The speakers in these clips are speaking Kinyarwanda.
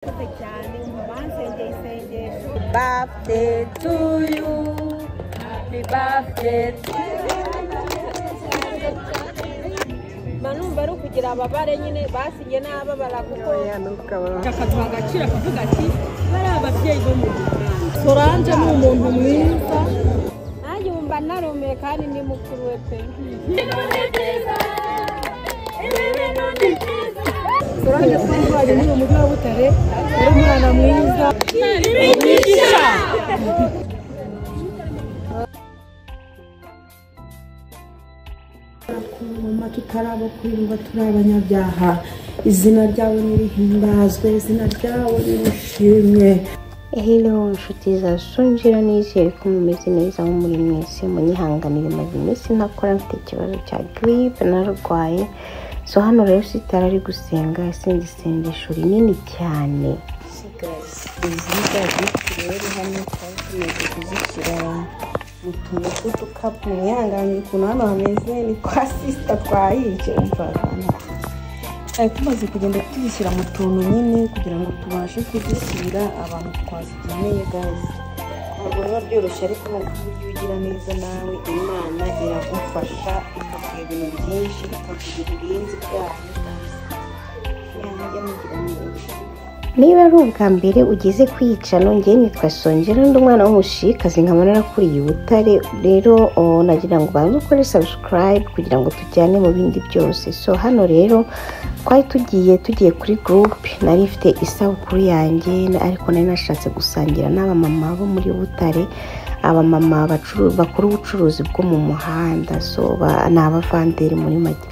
Cyane bansengeye isengesho. Birthday to you, happy birthday to you. Manumva ari ukugira ababare nyine basinye n'ababara kuko akaduha agaciro akavuga ati bari ababyeyi bo mu Rwanda. Solange ni umuntu mwiza, nanjye wumva narumiye kandi ni mukuru we pe. Solange twari muri umujyi wa Butare, ari umwana mwiza. Imigisha. Mama tutarabo kwirirwa turi abanyabyaha, izina ryawe nirihimbazwe, izina ryawe nirishimwe. Hello nshuti za Sonjera, nizere ko mumeze neza aho muri mwese. Munyihanganire maze iminsi ntakora, mfite ikibazo cya grippe nararwaye. So hano rero sitara ari gusenga, yasenze isengesho rinini cyane. Izi ni za gift rero hano twari tumaze kuzishyira mu tuntu tw'udukapu. Mwihanganire ukuntu hano hameze, ni kwa sisita twahiye. Umva twari tumaze kugenda tuzishyira mu tuntu nyine kugira ngo tubashe kuzishyira abantu twazigeneye guys. Ntabwo biba byoroshye ariko uburyo ugira neza nawe Imana iragufasha, ikaguha ibintu byinshi, ikakugira uburinzi bwayo guys. Mujye mugira neza. Niba ari ubwa mbere ugeze kwiyicano, njye nitwa Sonjera, ndi umwana w'umushikazi nkaba narakuriye i Butare. Rero nagira ngo ubanze ukore subscribe kugira ngo tujyane mu bindi byose. So hano rero twari tugiye kuri group, nari mfite isabukuru yanjye ariko nari nashatse gusangira n'abamama bo muri Butare, abamama bakora ubucuruzi bwo mu muhanda. So ni abavanderi muri make.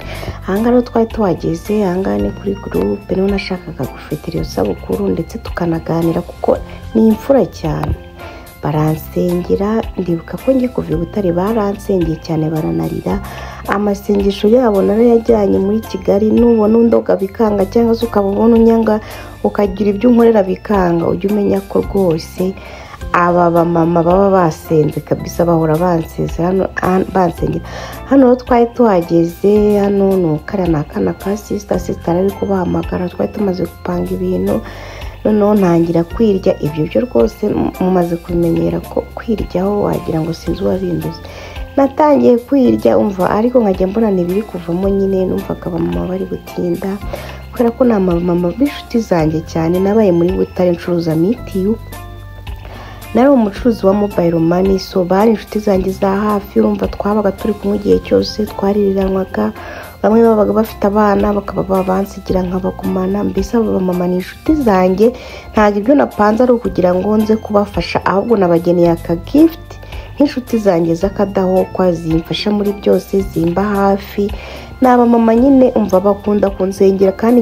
Ahangaha rero twari tuhageze, ahangaha ni kuri group, niho nashakaga gufitira iyo sabukuru ndetse tukanaganira kuko ni imfura cyane. Baransengera, ndibuka ko ngiye kuva i Butare baransengeye cyane baranarira. Amasengesho yabo narayajyanye muri Kigali. Nubona undoga bikanga cyangwa se ukaba ubona unyanga ukagira ibyo unkorera bikanga, ujye umenya ko rwose aba bamama baba basenze kabisa, bahora bansezera bansengera. Hano rero twari tuhageze, hano ni kariya ni akana ka sisita, sisita ari kubahamagara, twari tumaze gupanga ibintu. Noneho ntangira kwirya ibyo byo rwose mumaze kubimenyera ko kwiryaho wagira ngo sinzi uwabinduze. Natangiye kwirya umva, ariko nkajya mbona ntibiri kuvamo nyine. Numvaga abamama bari gutinda kubera ko ni abamama b'inshuti zanjye cyane. Nabaye muri Butare ncuruza mitiyu, nari umucuruzi wa mobile money, so bari inshuti zanjye za hafi. Urumva twabaga turi kumwe igihe cyose, twaririranwaga, bamwe babaga bafite abana bakaba bansigira nkabagumana. Mbese aba mama ni inshuti zanjye, ntabwo ibyo napanze ari ukugira ngo nze kubafasha, ahubwo nabageneye aka gift nk'inshuti zanjye z'akadahokwa, zimfasha muri byose, zimba hafi. Ni abamama nyine umva bakunda kunsengera, kandi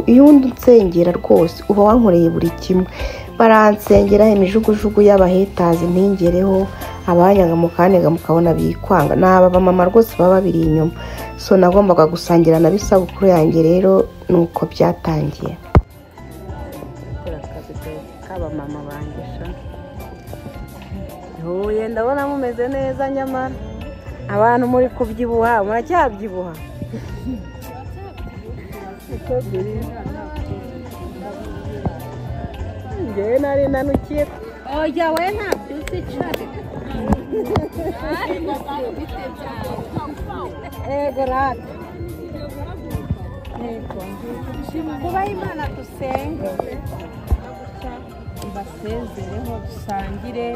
iyo undi unsengera rwose uba wankoreye buri kimwe. Baransengera imijugujugu y'abahetazi ntingereho, abanyanga mukanega mukabona bikwanga. Ni aba bamama rwose baba babiri inyuma. So nagombaga gusangira na bisabukuru yanjye rero nuko byatangiye. K'abamama banjye sha, huye ndabona mumeze neza, nyamara abantu muri kubyibuha muracyabyibuha. Njyewe nari nanukiye. Oya we ntabyo uzi cyane. Ego rata. Ego. Kuba Imana dusenge basezereho dusangire,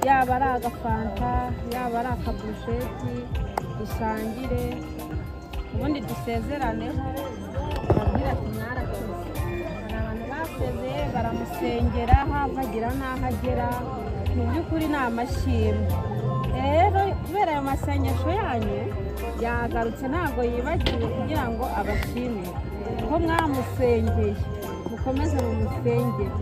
yaba ari agafanta yaba ari akaburusheti dusangire, ubundi dusezeraneho. Babwira ati mwarakoze. Hari abantu basezeye baramusengera hava agira n'aho agera, mu by'ukuri ni amashimwe. Rero kubera ayo masengesho yanyu yagarutse, ntabwo yibagiwe kugira ngo abashimire ko mwamusengeye, mukomeze mumusengere.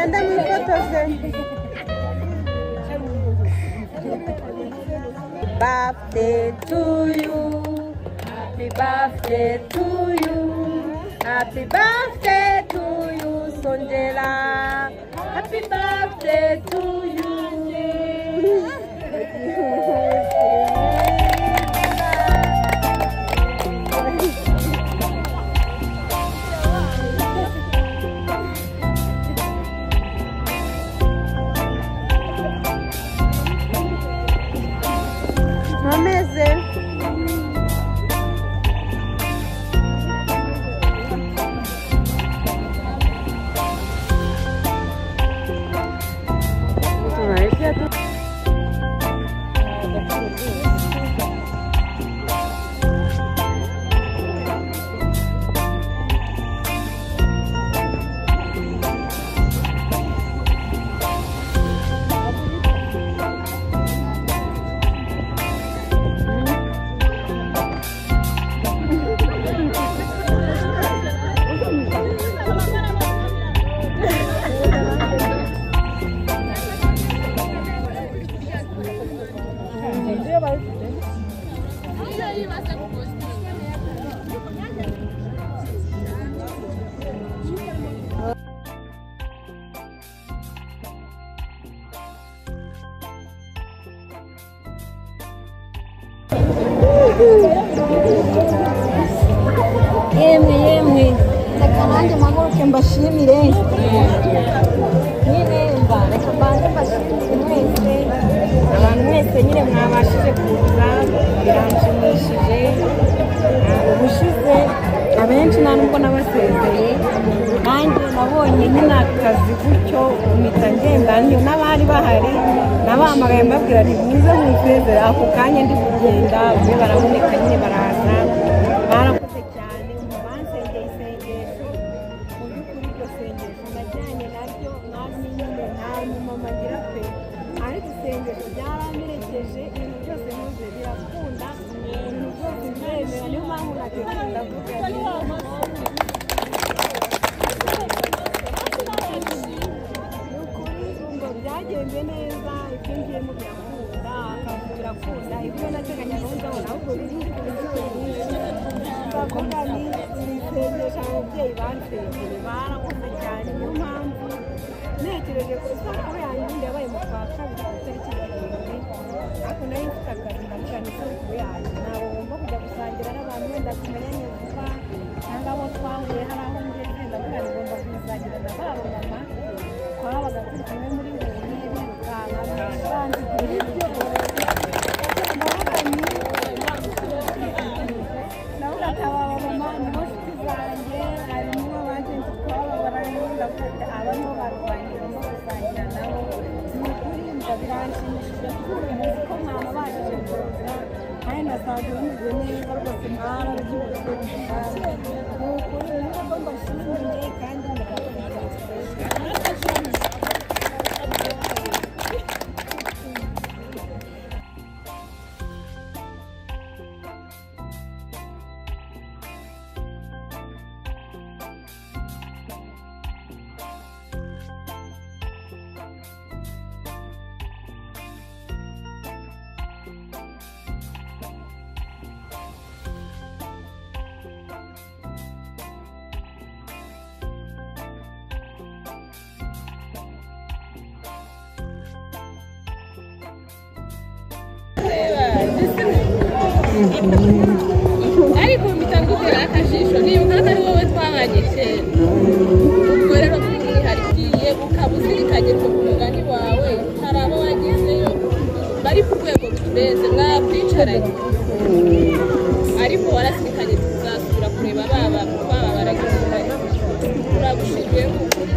Mugende mwifotoze. Birthday to you. Happy birthday to you. Happy birthday to you, Sonjera. Happy birthday to you. Amazing. Yemwe yemwe reka nanjye mpaguruke mbashimire nyine mba reka mbanze mbashimire mwese abantu mwese nyine mwabashije kuza biranshimishije. Ubushize abenshi nta nubwo nabasezeye nanjye nabonye nyine akazi gutyo mpita ngenda n'abari bahari nabahamagaye mbabwira nti muze munsezere ako kanya ndi kugenda bamwe baraboneka nyine baraza barakoze cyane bansengeye isengesho mu by'ukuri iryo sengesho najyanye naryo nkazi nyine nta mumama ngira pe ariko isengesho ryaramperekeje ibintu byose ntuze birakunda ibintu byose biremera niyo mpamvu natekereje ndavuga nti byagenze neza ibyo ngiyemo birakunda akazi birakunda ibyo nateganya gahunda ahubwo biri ndavuga ni isengesho ababyeyi bansengeye barakoze cyane niyo mpamvu ntekereje ko isabukuru yanjye ubundi yabaye mu kwa kabiri ku itariki 7 ariko nari mfite akazi ndavuga ni isabukuru yanjye ntabwo ngomba kujya gusangira n'abantu wenda tumenyanye vuba cyangwa abo twahuye hari aho ngeze ndavuga ni ngomba kuyisangira na babo mama twabaga turi kumwe muri Huye birukanka banzigira ibyo ndavuga ati aba mama nibo nshuti zanjye harimo abajenti twababaranye ndavuga ati aba nibo barwanye ngomba gusangira nabo ni ukuri mba biranshimishije muzi ko mwababashije kuza kandi nasanze bimeze neza rwose mwarabyibushye ni ukuri nubwo mbashimiye kandi murakoze cyane. Ariko mpita ngutera akajisho nibuka ko ari wowe twabanye kera ubwo rero by'umwihariko ukaba uzirikanye ku mugani wawe hari abo wagezeyo bari ku rwego ruturenze mwakwicaranye ariko warasirikanye tuzasubira kureba baba baragiye turagushimiye nk'ukuri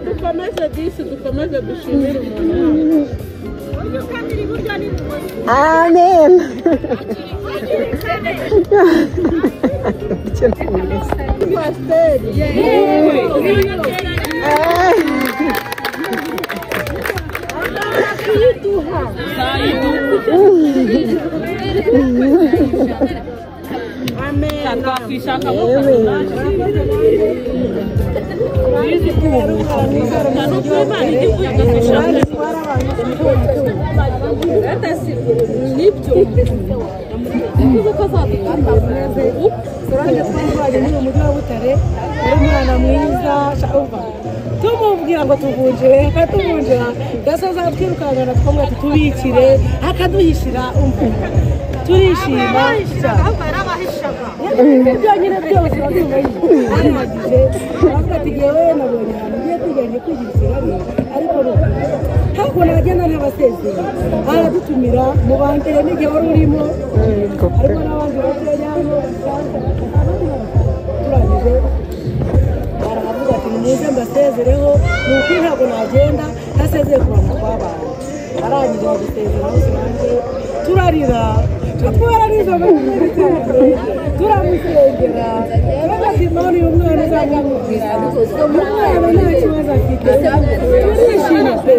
dukomeze disi dukomeze dushimire umuntu. Amen. Amen. Twakwishakamo Solange twavanye muri uyu mujyi wa Butare, ari umwana mwiza, tumubwira ngo tuvunjire akatuvunjira, gasoza twirukankana twamwe ati tubikire akaduhishira, umva turishima cyane. Byonyine byose arangije aravuga ati ngewe nabonye ahantu ngiye kwiga ngiye kwigira i Kigali, ariko ntabwo nagenda ntabasezeye, aradutumira mu ba mbere n'igihe wari urimo, ariko n'abandi bakeya hano turangije baravuga ati nimuze mbasezereho, ni ukuri ntabwo nagenda ntasezeye ku bantu twabanye. Arangije badusezeraho Solange turarira, twarariza turamusengera, turavuga ati Imana uyu mwana uzamubwira, uyu mwana nta kibazo afite, turishima pe,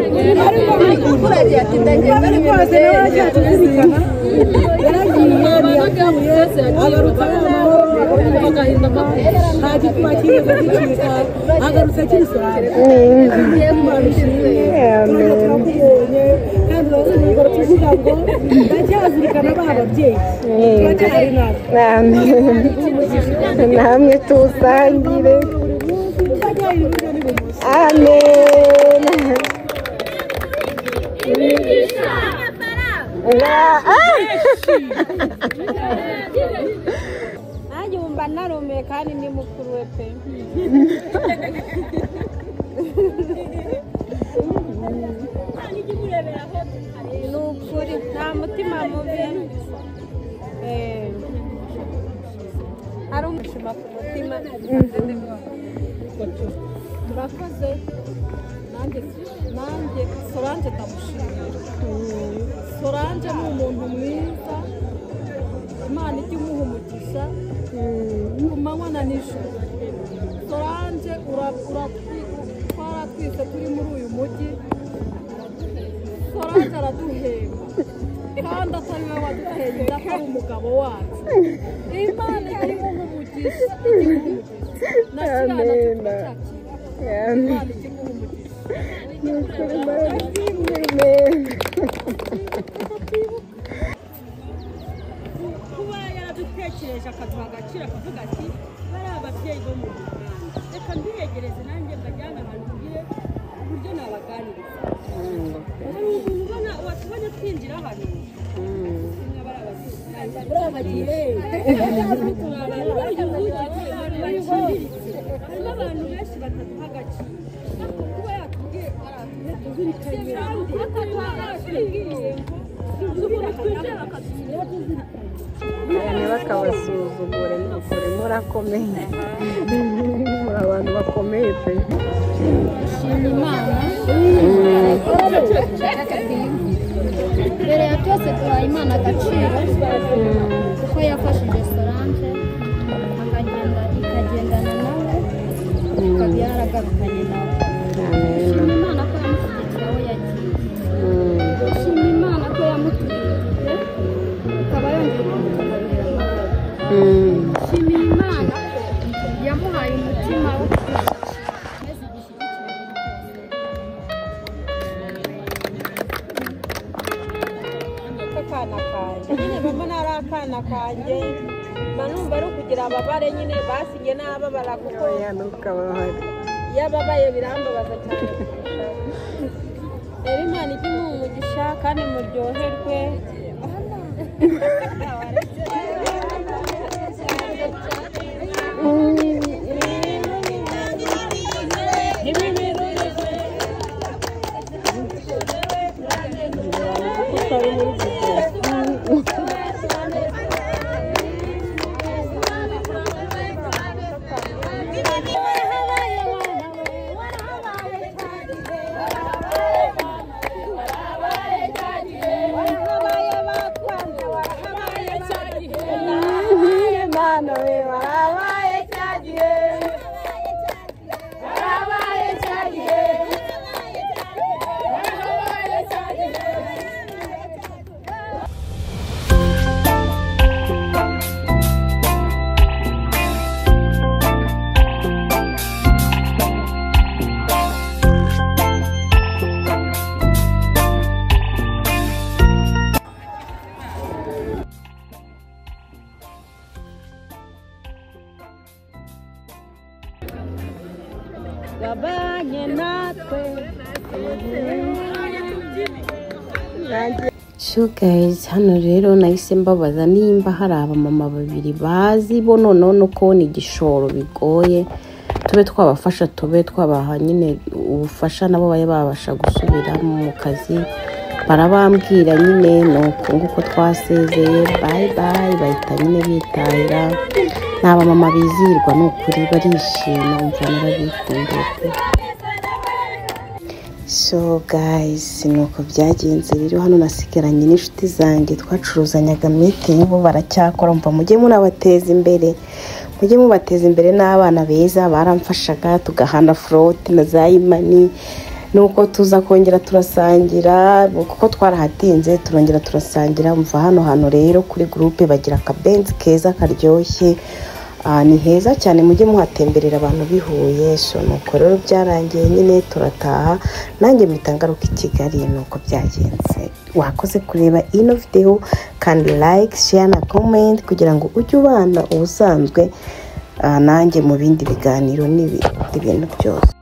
ariko ariko rwose nawe aracyatuzirikana, yaragiye ntiyapfuye, agarutse ari amahoro, nta gikuba cyigeze gicika, agarutse akiri Solange. Imana ishimwe, turajya turakubonye kandi tuvuga ngo ndacyazirikana ba babyeyi, turacyari natwe. Namwe tuwusangire. Amen. Nanjye wumva narumiye kandi ni mukuru we pe. Ni ukuri nta mutima mubi, ari umushima ku mutima. Turakoze nanjye Solange ndamushimira. Solange ni umuntu mwiza, Imana ijya imuha umugisha ku manywa na nijoro. Solange twaratwise turi muri uyu mujyi, Solange araduhemba kandi atari we waduhembye, atari umugabo wacu. Imana ijya imuha umugisha, na kirana turacyakira. Imana ijya imuha umugisha. Kuba yaradutekereje akaduha agaciro akavuga ati bari ababyeyi bo mu Rwanda, reka mbiyegereze nanjye mbajyane ahantu ngire uburyo nabaganiriza. Hari umuntu ubona watubonye twinjira hano harimo abantu benshi bataduha agaciro, ariko kuba yatubwiye bakabasuzugura, ni ukuri murakomeye, muri abantu bakomeye pe. Shima Imana mbere ya byose, duhaye Imana agaciro kuko yafashije Solange akagenda ikagendana nawe ikaba yaragarukanye nawe. Shima Imana ko yamushyigikiye aho yagiye, shima Imana ko yamutuye ikaba yongeye kumutugarurira amahoro. Shima Imana ko yamuhaye umutima wo maze igushyigikire muri byose. Akana kanjye nyine mbona ari akana kanjye, mba numva ari ukugira ababare nyine basinye n'ababara kuko iyo ababaye birambabaza cyane kurushaho. Rero Imana ijye imuha umugisha kandi muryoherwe. Warahabaye. Wabanye natwe. So guys, hano rero nahise mbabaza nimba hari abamama babiri bazi bo noneho no kubona igishoro bigoye, tube twabafasha, tube twabaha nyine ubufasha nabo babe babasha gusubira mu kazi. Barabambwira nyine, nuko nguko twasezeye, bye bye, bahita nyine bitahira. Ni abamama bizihirwa, ni ukuri barishima, umva narabikundiye pe. So guys, nuko byagenze rero. Hano nasigaranye n'inshuti zanjye twacuruzanyaga mitiyu, bo baracyakora. Mva mujye munabateza imbere, mujye mubateza imbere n'abana beza baramfashaga, tugahana float na za imani. Nuko tuza kongera turasangira, kuko twarahatinze, turongera turasangira. Mva hano hantu rero kuri groupe bagira akabenzi keza karyoshye. Ni heza cyane, mujye muhatemberera abantu bihuye. So nuko rero byarangiye nyine turataha, nanjye mpita ngaruka i Kigali. Nuko byagenze. Wakoze kureba ino video, kandi like, share na comment kugira ngo ujye ubana ubusanzwe nanjye mu bindi biganiro n'ibindi bintu byose.